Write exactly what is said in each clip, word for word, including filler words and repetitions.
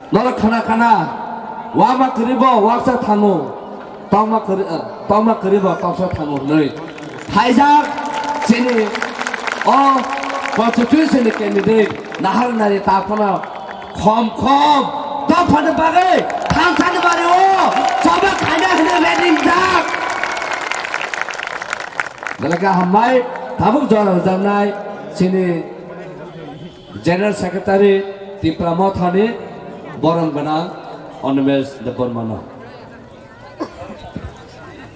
Norok khna khna, wama kwrwibo waksa thango, tongma kwrwi, eh, tongma kwrwibo tongsa thango hwnwi. Phaijak chini o constituency ni candidate nahar nari ta phano khom khom dophani bagwi thansani bari o choba khaina hwnwi ready jak. Belai khe hambai tabuk jora rwjaknai chini General Secretary Tipra Mothani borom gwnang Animesh Debbarmano.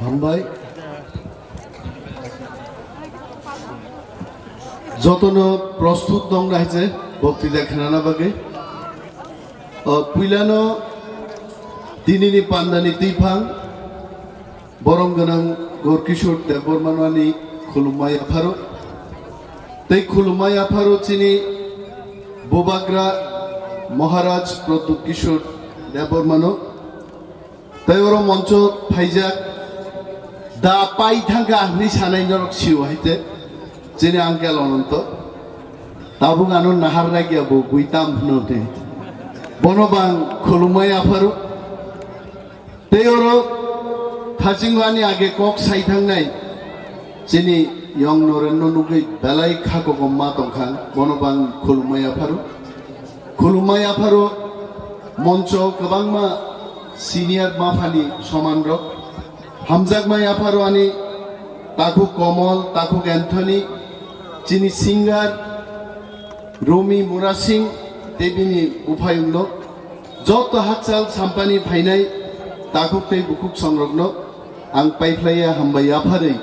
Hambai. Jotono prostut tong nai je bokti de khnana bagwi. O puilano tinini pandani twiphang Borom gwnang Gorkishore Debbarmano ani khulumma yapharo. Tei khulumma yapharo chini Bubagra Maharaj Pradyut Kishore Debbarmano. Tei oro moncho phaijak da pai thangkha hwnwi sanai norok sio haite chini uncle Ananto. Tabuk ano nahar ragya bo bui tam phano te. Bono bang khulumma yapharo. Tei oro thachingwani age kok sai thangnai chini yong Norenno nugwi belai kha kokomma tongkha, bono bang khulumma yapharo. Khulumma yapharo moncho kwbangma senior maphani somanrok. Hamjakma yapharo ani takhuk Komol, takhuk Anthony, chini singer Romi Murasing tei bini buphayungno. Joto hakchal sampani phainai takhuk tei bukhuk songrokno ang paiphlaiya hambai yapharwi.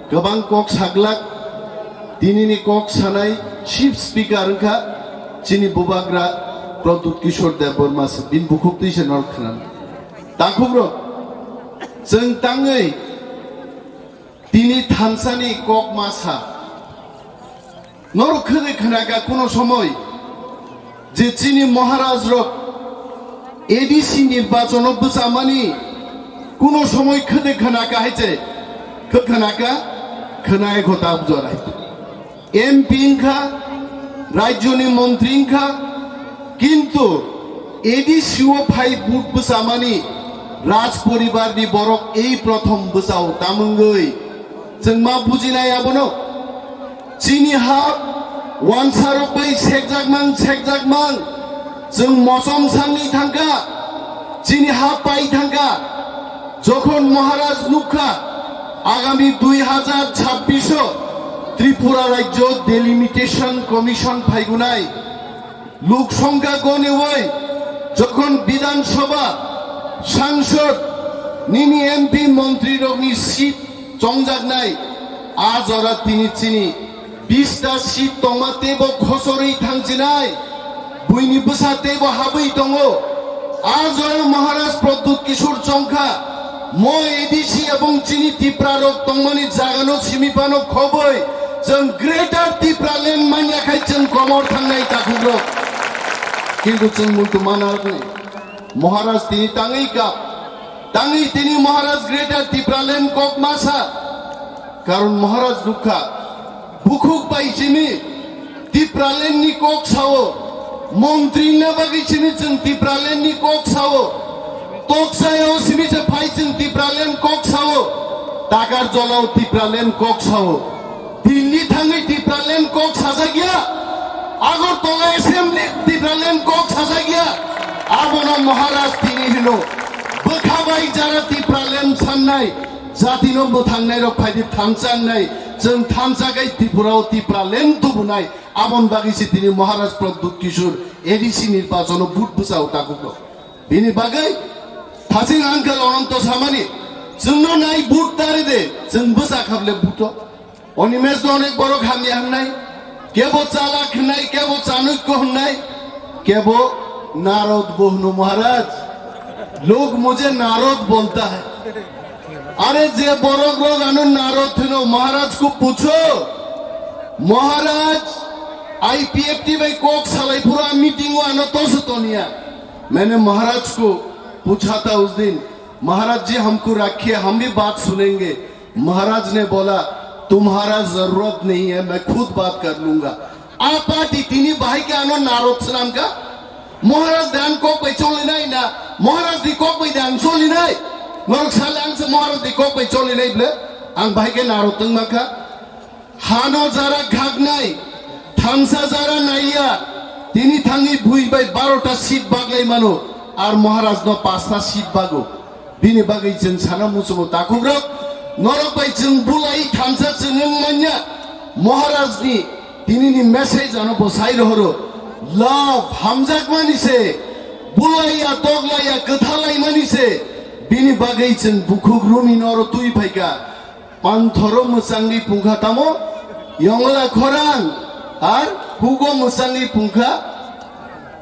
Kwbang kok saglak, tinini kok sanai chief speaker wngkha chini Bubagra Pradyut Kishore Debbarma se, bini bukhuk twi se norok khna. Takhukrok, chwng tangwi tini thansani kok ma sa. Norok khede khnaka kuno somoi je chini Maharaj rok A D C nirbachon o bwchamani kuno somoi khede khnaka hai je khe khnaka khnaye khota abjorai M P wngkha, rajyoni montri wngkha, kintu A D C o phai vote bwchamani Raj poribarni borok ei prothom bwchao tamungwi. Chwng ma bujinai abono? Chini ha wansarok bai sekjakmang, sekjakmang. Chwng mosom sangwi thangkha, chini ha pai thangkha. Jokhon Maharaj nukha, agami dui hajar chabbish o Tripura rajyo Delimitation Commission phaigunai. Lok songkha goniwi jokhon Bidhan Sabha, Sangsad, nini M P montri rokni seat chongjaknai, a jora tini chini bista seat tongma teibo khosorwi thangchinai, buini bwsa teibo habwi tongo. A jora Maharaj Pradyut Kishore chongkha, mo A D C ebong chini Tipra rok tongmani jagano simi phano khobwi chwng Greater Tipraland manya khai chwng komor thangnai takhukrok. Kintu chwng muitu manarokni Maharaj tini tangwi kap, tangwi tini Maharaj Greater Tipraland kok masa. Karon Maharaj nukha, bukhuk bai simi Tipraland ni kok sao, montri na bagwi simi chwng Tipraland ni kok sao, toksayo simi se phai chwng Tipraland kok sao, Takarjalao Tipraland kok sao, Delhi thangwi Tipraland kok sajakya, Agartala Assembly Tipraland kok sajakya, abono Maharaj tini hino, bwkha bai jara Tipraland sannai, jatino mwthangnai rok phaidi thansa wngnai, chwng thansa khai Tripura o Tipraland tubunai, aboni bagwi se tini Maharaj Pradyut Kishore A D C nirbachon o vote bwchao takhuk rok. Bini bagwi thaching uncle Ananto samani, chwngno nai vote tari de, chwng bwsa khable vote o. Animesh no onek borok hamya hwngnai, kebo chalak hwngnai, kebo chanukko hwngnai, kebo narod bo hwno Maharaj. Log mujhe narod bolta hai. Are je borok rok ano narod hwno Maharaj ko pucho. Maharaj I P F T bai kok salai phuru a meeting o ano toso toniya. Maine Maharaj ko pucha tha us din, Maharaj ji humko rakhiye, hum bhi baat sunenge. Maharaj ne bola, tumhara zarurat nahi hai, main khud baat kar lunga. A party tini bahai ke ano narod swnam ka? Maharaj dan kok Norok sale ang se Maharaj ni kok bai choli nai ble, ang bahai khe naro tong ma kha. Hano jara khaknai, thansa jara naiya, tini thangwi bui bai barota seat baglai mano, ar Maharaj no pasta seat bago. Bini bagwi chwng sana muchungo takhukrok, norok bai chwng bulai thansa chwng wng manya. Maharaj ni tini ni message ano bo sai rohoro, love hamjakmani se, bulaiya toglaiya kwthalaimani se, bini bagwi chwng bukhuk runi noro twi phaika. Panthoro mwchangwi pungkha tamo, yongla khorang, ar hugo mwchangwi pungkha,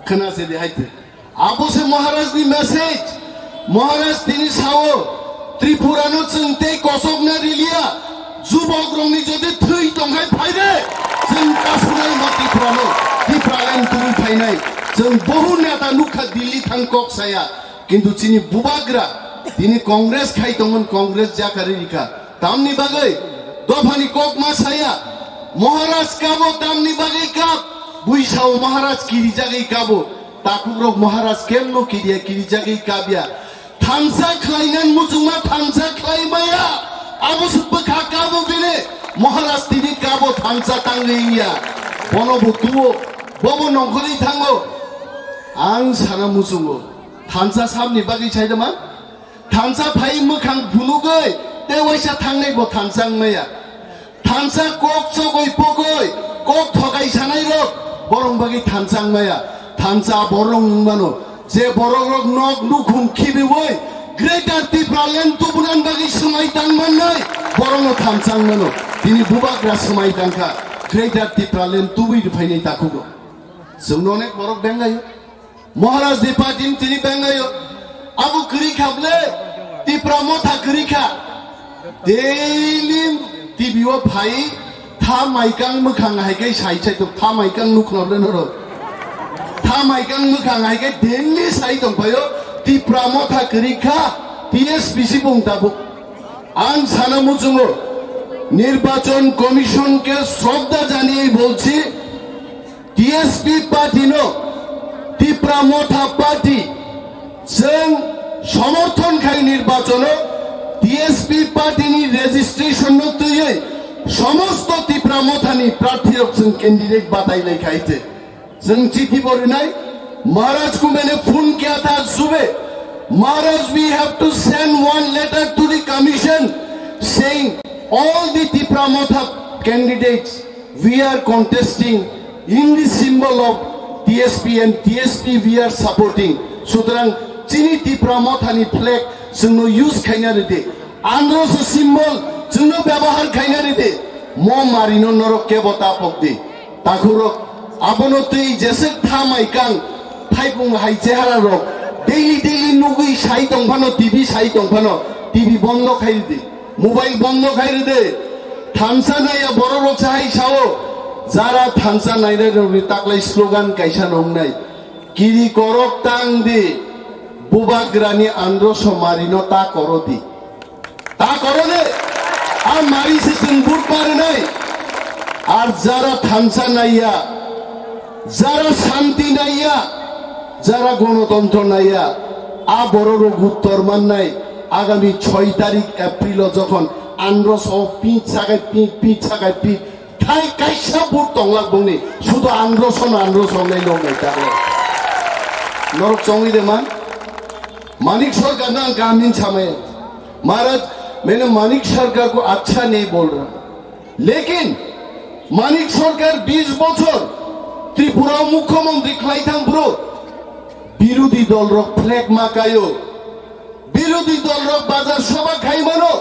khna se de hai te. Abo se Maharaj ni message. Maharaj tini sao, Tripura no chwng tei kosok na riliya, jubok rok ni jodi thwi tong hai phai de, chwng kasunai ma Tripura no, Tripura land twi phainai, chwng bohu neta nukha Delhi thang kok saya, kintu chini bubagra, tini Congress khai tongmon Congress jakari rikha. Tamni bagwi dophani kok ma saya, Maharaj kabo tamni bagwi kap, buisao Maharaj kirijagwi kabo, takhukrok Maharaj kemno kiriya kirijagwi kabya. Thansa khlainan muchungma thansa khlai maya, abo se bwkha kabo bini, Maharaj tini kabo thansa tangwi wngya. Bono bo tuo, bobo nongkhorwi thango. Ang sana muchungo, thansa samni bagwi saidama? Thansa phai mwkhang phunugwi tei waisa thangnai bo thansa wngmaya. Thansa kok chogwi pogwi kok thokai sanai rok borong bagwi thansa wngmaya. Thansa borong wngmano je borok rok nok nukhung khibiwi Greater Tipraland tubunan bagwi swmai tangmannai borokno thansa wngmano. Tini bubagra swmai tangkha Greater Tipraland tubui rwphainai takhugo. Chwngno onek borok benglaio. Maharaj ni party ni tini bengayo. Abo kwrwi kha ble, Tipra Motha kwrwi kha. Daily T V o phai, tha maikang mwkhang hai khe sai sai to, tha maikang nukno le noro. Tha maikang mwkhang hai khe daily sai tong phaio, Tipra Motha kwrwi kha, T S P C bung tabuk. Ang sana muchungo, Nirbachon Commission ke shraddha janiye bolchi, T S P party no, Tipra Motha party, chwng somorthon khai nirbachono, T S P party ni registration no twiwi somosto Tipra Motha ni prarthi rok chwng candidate batai lai khai te. Chwng chithi bo rinai, Maharaj ko maine phone kiya tha subah, Maharaj, we have to send one letter to the commission saying all the Tipra Motha candidates we are contesting in the symbol of T S P and T S P we are supporting. Sutrang chini Tipra Motha ni flag chwngno use khaina ridi. Androso symbol chwngno byabohar khaina ridi. Mo marino norok kebo ta pokdi. Takhukrok, abono twi jeswk tha maikang thaipung hai chehara rok daily daily nugwi sai tong phano, T V sai tong phano, T V bondo khai ridi. Mobile bondo khai rwdi. Thansa naiya borok rok sa hai sao. Jara thansa nainai rok ni taklai slogan kaisa nongnai. Kiri korok tang di. Bubagrani andro somari no ta koro di. Ta koro de. A mari se chwng but parinai. Ar jara thansa naiya, jara shanti naiya, jara gonotontro naiya, a bororok uttor mannai agami choi tarik April o jokhon androso pich sakai pich, pich sakai pich, thai kaisa but tonglak bongni, sudo androso no androso wngnai nongnai taglo. Norok chongwi de man? Manik Sarkar no ang kaham hin samaya. Maharaj, maine Manik Sarkar ko acha nahi bol raha. Lekin Manik Sarkar bis bochor Tripura o mukhyamantri khlai thang bro, birodhi dol rok flag ma kaio, birodhi dol rok bazar sabha khai mano,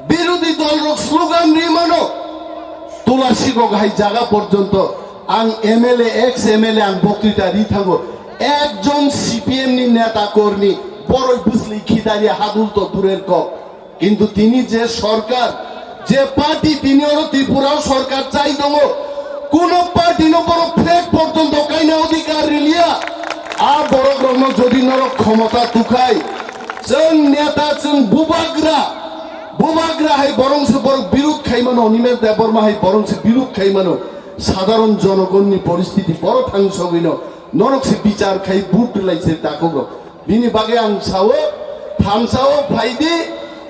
birodhi dol rok slogan ri mano, Tulasikok hai jaga porjonto ang M L A, ex M L A ang boktwita ri thango, ekjon C P M ni neta kormi boroi bwsli khitari hadul to durer kok. Kintu tini je sorkar, je party tini oro Tripura o sorkar chai tongo, kuno party no borok flag porjonto kaina odhikar riliya. A borok rokno jodi norok khomota tukhai, chwng neta, chwng bubagra, bubagra hai borok se borok birud khai mano, Animesh Debbarma hai borok se birud khai mano, sadharon jonogonni poristiti boro thang sogwino norok se bichar khai vote rwlai se takhuk rok. Bini bagwi ang sao, Thamsao phaidi,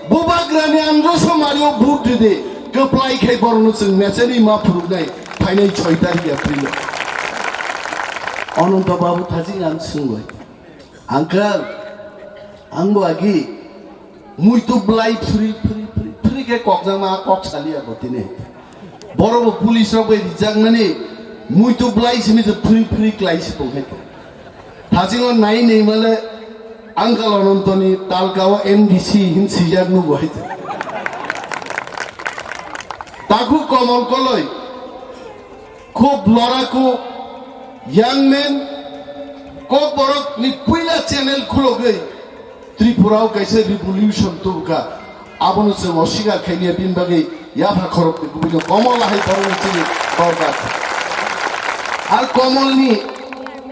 bubagrani Andro Somario vote ridi, kwplai khai borokno chwng mechani ma phuruknai, phainai choi tarikh April-o. Ananto Babu thajing ang swngwi, "Uncle, ang bo agi muitu blai phri phri phri phri khe kokjakma kok saliya bo tini." Borok bo police rok bai rijakmani muitu blai simi se phri phri klai se tongkhe. Thajingo nai nai male Uncle Anantoni talkao M D C hin sijak nugo hai. Takhuk Komol Koloi khub loraku young man, Kokborok ni puila channel khulogwi Tripura o kaisa revolution tubukha, abono chwng oswikar khaimya bini bagwi yapha khorok twi kubui no Komol hai borokno chini borok. Ar Komol ni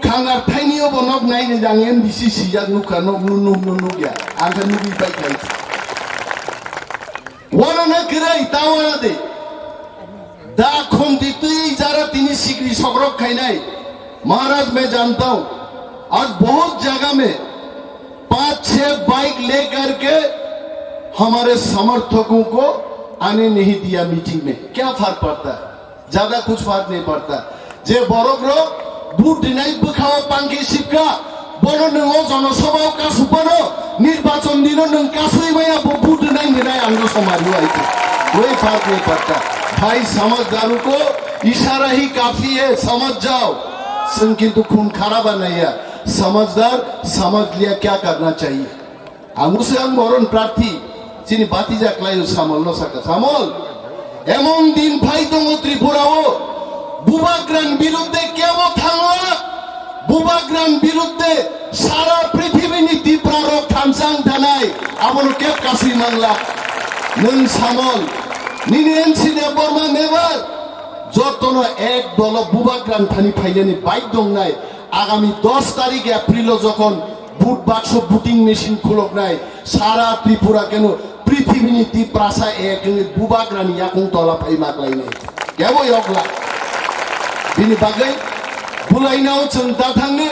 khangar thaini obo nok nai ni jang M D C sijak nukha, nok nu nuk nu nukya, ang khe nugwi pai khai. Wana na kirai tawana de. Da khumti twi jara tini sikri sokrok khainai. महाराज मैं जानता हूँ, आज बहुत जगह में पाँच छह बाइक लेकर के हमारे समर्थकों को आने नहीं दिया मीटिंग में। क्या फर्क पड़ता है? ज्यादा कुछ फर्क नहीं पड़ता। Je borok rok vote rinai bwkhao pangki sipka, bono nwng o jonosabhao kasupano, nirbachon dino nwng kasui maya bo vote rinai hinai ang no somari ai. कोई फर्क नहीं पड़ता। भाई समझदारों को इशारा ही काफी है, समझ जाओ। Chwng kintu khun kharaba naiya, समझदार समझ लिया क्या करना चाहिए। Ang bwswk ang moron prarthi, chini batija kwlaio Samol no saka, "Samol, emon din phai tongo Tripura o, bubagrani birudde kebo thangla, bubagrani birudde sara prithibini Tipra rok thamsang thanai, abono keb kasui mangla." Nwng Samol, nini N C Debbarma member, jotono ek dolo bubagrani thani phainani bike dongnai, agami dos tarik April o jokhon vote bakso voting machine khuloknai, sara Tripura keno prithibini Tiprasa ek wngwi bubagrani yakung tola phai maklainai. Kebo yokla. Bini bagwi bulainao chwng ta thangne,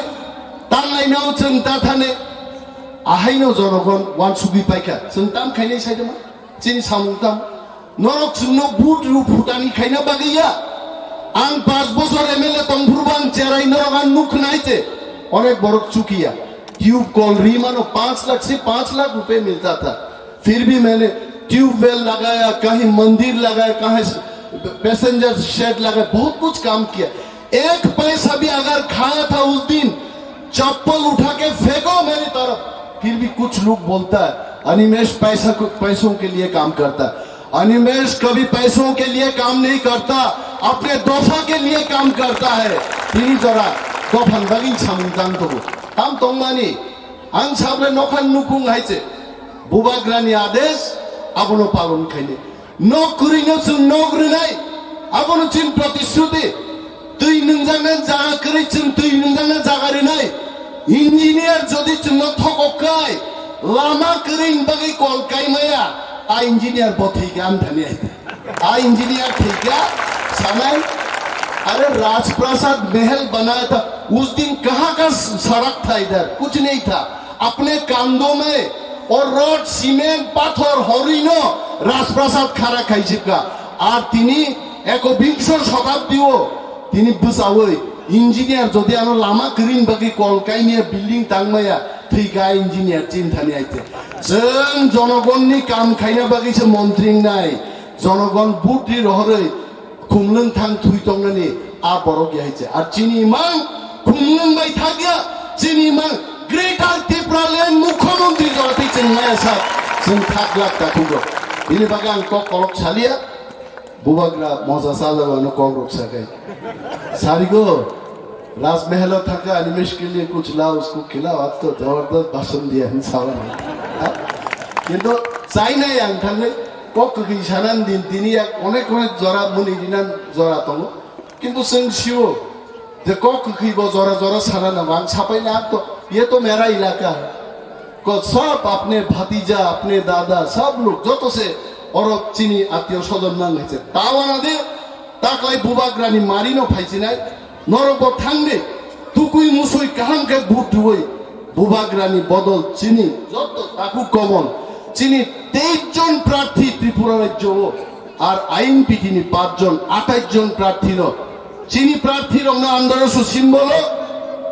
tanlainao chwng ta thane, ahaino jonogon wansugwi paikha. Chwng tam khainai saidoma? Chini samung tam? Norok chwngno vote rw phutani khaina bagwi ya. Ang panch bochor M L A tongphuru bo ang cherai norok ang nuk khna hai che. Onek borok chukiya. Tube kol ri mano panch lakh se panch lakh rupiya milta tha. फिर भी मैंने ट्यूबवेल लगाया, कहीं मंदिर लगाया, कहीं passenger shade लगाया, बहुत कुछ काम किया। एक पैसा भी अगर खाया था उस दिन, चप्पल उठा के फेंको मेरी तरफ। फिर भी कुछ लोग बोलता है, "अनिमेश पैसा को, पैसों के लिए काम करता है।" अनिमेश कभी पैसों के लिए काम नहीं करता, अपने दोफा के लिए काम करता है। Tini jora dophani bagwi samung tang tongo. Tam tongmani, ang sabre nokhan nukung hai che. Bubagrani adesh abono palon khaini. Nok kwrwino chwng nok rwnai, abono chini protishruti. Twi nwngjaknai jaga kwrwi chwng twi nwngjaknai jaga rwnai. Engineer jodi chwngno thokok kai, lama kwrwini bagwi kol kai maya, a engineer bo thwikha amthani ai. A engineer thwikha, sanai, अरे राजप्रासाद महल बनाया था, उस दिन कहाँ का सड़क था इधर? कुछ नहीं था। Apne kando me o rod, cement, pathor horino rajprasad khara khaisipka. Ar tini ekobingso shotabdi o tini bwchawi engineer jodi ano lama kwrwini bagwi kol kaimaya building tangmaya thwikha engineer chinthani aite. Chwng jonogonni kam khaina bagwi se montri wngnai. Jonogon budri rohorwi khumlwng thang thwi tongnani a borok ya hai se. Ar chini imang khumlwng bai thak ya, chini imang Greater Tipraland Mukhyamantri jora twi chwng maya sak, chwng thak lak ta thugo. Bini bagwi ang kok kolok saliya, bubagra moja sajagano kok rok sakai. Sarigo, Rajmahal o thaka animesh ke liye kuch lao, usko khilao, aaj to jabardast bhashan diya hin sawa nahi. Ha? Kintu China yang thangnai, Kok kwkhwi sanan din tini yak onek onek jora muni rinan jora tongo. Kintu chwng sio je kok kwkhwi bo jora jora sana nango. Ang sapai na to, ye to mera ilaka hai. Ko sab apne bhatija, apne dada, sab log joto se oro chini attiyo sojon nang hai se. Tawana de taklai bubagrani mari no phaisinai. Norok bo thangdi, tukui musui kaham khe vote rwui. Bubagrani bodol chini jotto takhuk komon, chini teis jon prarthi Tripura rajyo o, ar I N P T ni paanch jon, atais jon prarthi no. Chini prarthi rok no androso symbol o,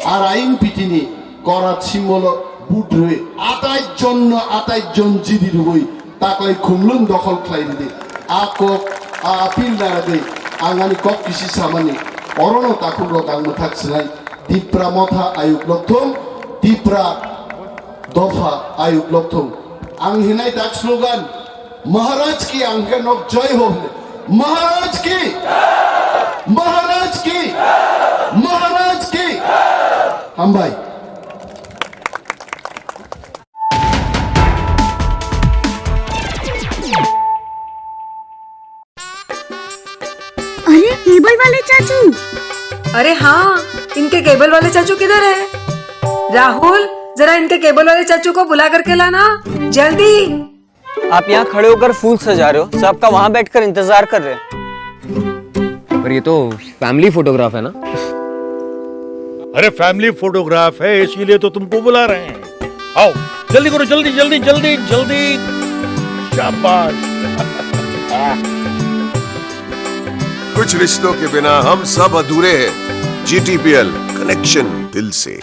ar I N P T ni korat symbol o vote rwi atais jon no atais jon jidi rwi taklai khumlwng dokhol khlai ridi. A kok, a appeal naragwi ang ani kok kisi samani, orono takhukrok ang mwthak swnai, Tipra Motha ayuk lokthung, Tipra Dopha ayuk lokthung. Ang hinai tak slogan, Maharaj ki ang khe nok jai ho hwnwi. Maharaj ki! Maharaj ki! Maharaj ki! Hambai. अरे केबल वाले चाचू। अरे हाँ, इनके केबल वाले चाचू किधर है? राहुल, जरा इनके केबल वाले चाचू को बुला करके लाना, जल्दी। आप यहाँ खड़े होकर फूल सजा रहे हो, सबका वहाँ बैठकर इंतजार कर रहे हैं। पर ये तो फैमिली फोटोग्राफ है ना? अरे फैमिली फोटोग्राफ है, इसीलिए तो तुमको बुला रहे हैं। आओ, जल्दी करो, जल्दी, जल्दी, जल्दी, जल्दी। शाबाश। कुछ रिश्तों के बिना हम सब अधूरे हैं। G T P L, connection दिल से।